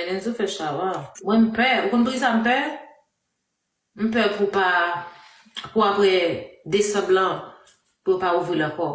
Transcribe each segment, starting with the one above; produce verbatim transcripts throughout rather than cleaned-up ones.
Enzo fè chawa. Mwen m pè. Ou konn poukisa m pè? M pè pou pa, pou apre desanm lan, pou yo pa ouvri l ankò.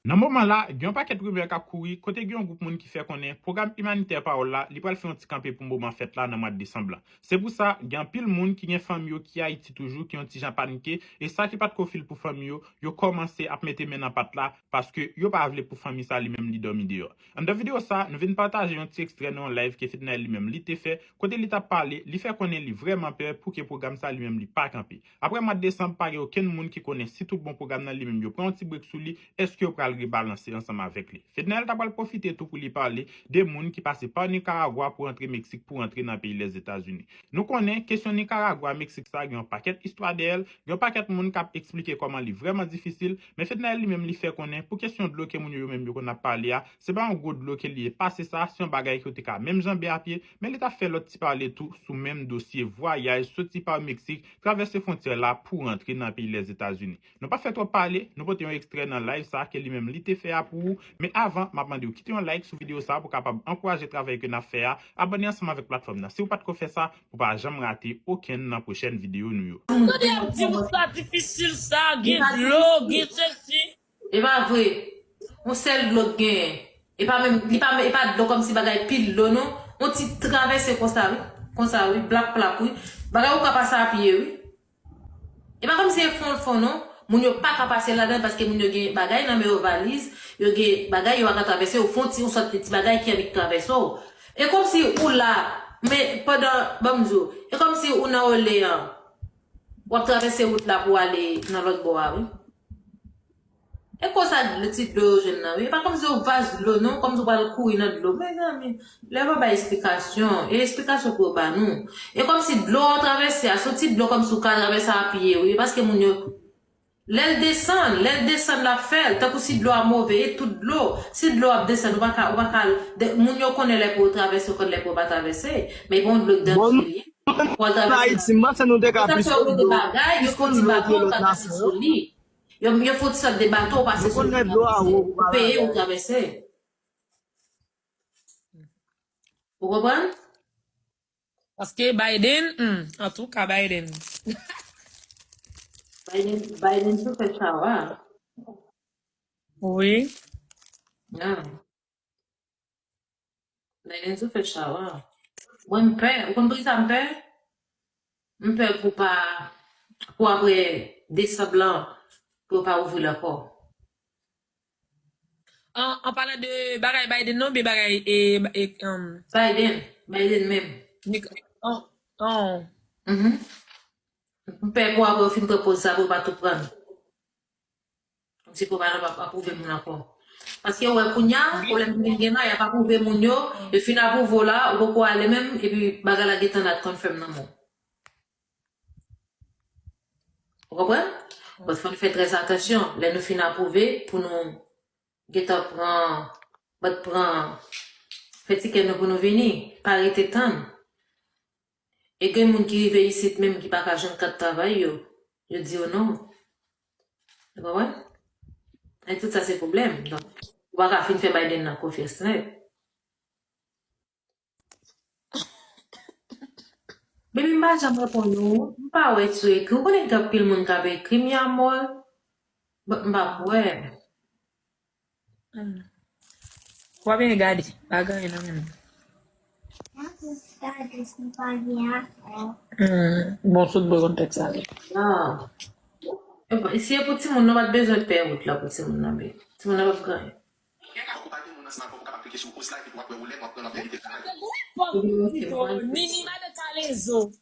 Nan moman la, gen yon pakèt rimè k ap kouri kote gen yon gwoup moun ki fè konnen pwogram imanitè Pawòl la, li pral fè yon ti kanpe pou moman fèt la nan mwa desanm lan. Se pou sa, gen anpil moun ki gen fanmi yo ki Ayiti toujou ki yon ti jan panike, e sa ki pa t ko fil pou fanmi yo, yo kòmanse ap mete men nan pat la paske yo pa vle pou fanmi sa li menm li dòmi deyò. Anndan videyo sa, nou vin pataje yon ti ekstrè nan yon live ke Fednaelle li menm li te fè, kote li t ap pale, li fè konnen li vrèman pè pou ke pwogram sa li menm li pa kanpe. Apre mwa desanm, pa gen okenn moun ki konnen si tout bon pwogram nan li menm yo pran yon ti brek sou li, èske yo pral rebalanse ansanm avèk li. Fednaelle ta pral pwofite tou pou li pale de moun ki pase pa Nikaragwa pou rantre Meksik pou rantre nan peyi Lèzetazini. Nou konnen kesyon Nikaragwa, Meksik sa gen yon pakèt istwa dèyè l, gen yon pakèt moun k ap eksplike kòman li vrèman difisil, men Fednaelle li menm li fè konnen pou kesyon dlo ke moun yo, yo menm yo konn ap pale a, se pa yon gwo dlo ke li ye pase sa, se yon bagay ke w te ka menm janbe a pye, men li t ap fè lòt ti pale tou sou menm dosye vwayaj soti pa Meksik, travèse fwontyè la pou rantre nan peyi Lèzetazini. Nou pa fè twòp pale, nou pote yon ekstrè nan live sa ke li menm li te fè a pou ou, men avan, m ap mande w kite yon like sou videyo sa pou kapab ankouraje travay ke n ap fè a, abòne ansanm avèk platfòm nan si w pa t ko fè sa, pou pa janm rate okenn nan pwochèn videyo nou yo. Tande, y ap di moun sa difisil sa, gen dlo, gen sesi. E pa vre. Yon sèl dlo k genyen. E pa menm, li pa, e pa dlo kòmsi bagay pil dlo non. Yon ti travèse konsa wi. Konsa wi, blap plap wi. Bagay ou ka pase a pye wi. E pa kòmsi e fon l fon non. Moun yo pa ka pase ladan paske moun yo gen bagay nan men yo, valiz, yo gen bagay yo pa ka travèse, yo fon ti, yon sòt de ti bagay ki annik travèse w. E kòmsi ou la, men pandan, ban m di w, e kòmsi ou nan Oleyan, w ap travèse wout la pou w ale nan lòt bò a wi. E konsa dlo, ti dlo yo jwenn nan wi. E pa kòmsi yon vaz dlo non, kòmsi w pral kouri nan dlo. Mezanmi, lè yo pa bay esplikasyon, e esplikasyon pou yo ba nou. E kòmsi dlo a w travèse a, se yon ti dlo kòmsi w ka travèse a pye wi, paske moun yo, lè l desann, lè l desann l ap fè l, tankou si dlo a move, e tout dlo, si dlo ap desann, ou pa ka, ou pa ka, de, moun yo konnen lè pou yo travèse, yo konn lè pou yo pa travèse, men bon dlo k dan dlo li ye. Pou al travèse. Ayiti, m panse nou te ka plis dlo. Sa fè yo mete bagay, yo fè ti baton, travèse sou li. Yo, yo fè ti sòt de bato, pase sou li, ou peye, ou travèse. Ou konprann? Paske Biden, hmm, antouka, Biden. Biden, Biden sou fè chawa. Wi. Ah. Biden sou fè chawa. Mwen, m pè. Ou konn poukisa m pè? M pè pou pa, pou apre desanm lan, pou yo pa ouvri l ankò. An, an palan de bagay Biden non, oubyen bagay, e, e, um, Biden, Biden menm. Nik-, oh, oh. Mhm. M pè pou apre yo fin pran poz sa, pou yo pa tou pran. Kòmsi pou yo pa nan ap apwouve moun ankò. Paske ou wè kounye a, pwoblèm ki vin gen la, y ap apwouve moun yo, yo fin apwouve w la, ou poko ale menm, epi bagay la gentan la confirm nan men w. Ou konprann? But fò n fè trè atansyon lè nou fin apwouve pou nou gentan pran, but pran, fè tikè nou pou nou vini, pa rete tann. E gen moun ki rive isit menm ki pa ka jwenn kat travay yo, yo di yo non. Ou konprann? E tout sa se pwoblèm. Donk, ou pa ka fin fè Biden nan konfyans nèt. Baby, m pa janm reponn ou. M pa wè sou ekri. Ou konnen gen anpil moun k ap ekri, mi amor. But m p ap wè. Hmm. W ap byen gade. Pa gen anyen nan men m. Hmm. Bon, sot bò kontèks la. Ah. E pa, si e pou timoun, nou pa t bezwen pè wout la pou timoun nan, baby. Timoun nan p ap gen anyen. Fòk ou pa gen moun ansanm avè w pou kapab klike sou pòs la epi pou w ap wè woulèt w ap pran nan pè. Nini madan Kalezo.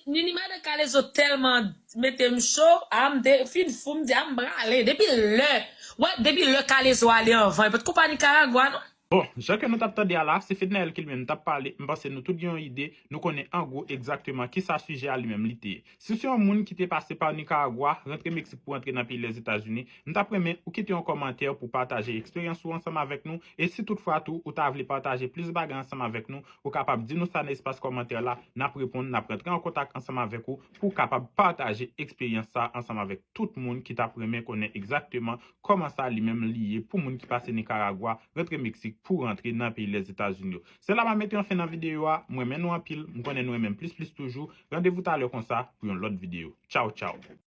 Nini madan Kalezo tèlman mete m cho, a m te fin fou, m di a m prale. Depi lè, wè, depi lè Kalezo ale anvan, li pa t ko pa Nikaragwa non. Bon, jan ke nou t ap tande a la, se Fednaelle ki li menm t ap pale, m panse nou tout gen yon ide, nou konnen an gwo egzakteman kisa sijè a li menm li te ye. Si w se yon moun ki te pase pa Nikaragwa, rantre Meksik pou rantre nan peyi Lèzetazini, m t ap renmen ou kite yon kòmantè pou pataje eksperyans ou ansanm avèk nou, e si toutfwa tou ou ta vle pataje plis bagay ansanm avèk nou, ou kapab di nou sa nan espas kòmantè la, n ap reponn, n ap rantre an kontak ansanm avèk ou pou w kapab pataje eksperyans sa ansanm avèk tout moun ki t ap renmen konnen egzakteman kòman sa li menm li ye pou moun ki pase Nikaragwa, rantre Meksik pou rantre nan peyi Lèzetazini yo. Se la m ap mete yon fen nan videyo a. M renmen nou anpil. M konnen nou renmen m plis plis toujou. Randevou talè konsa pou yon lòt videyo. Tchaw, tchaw.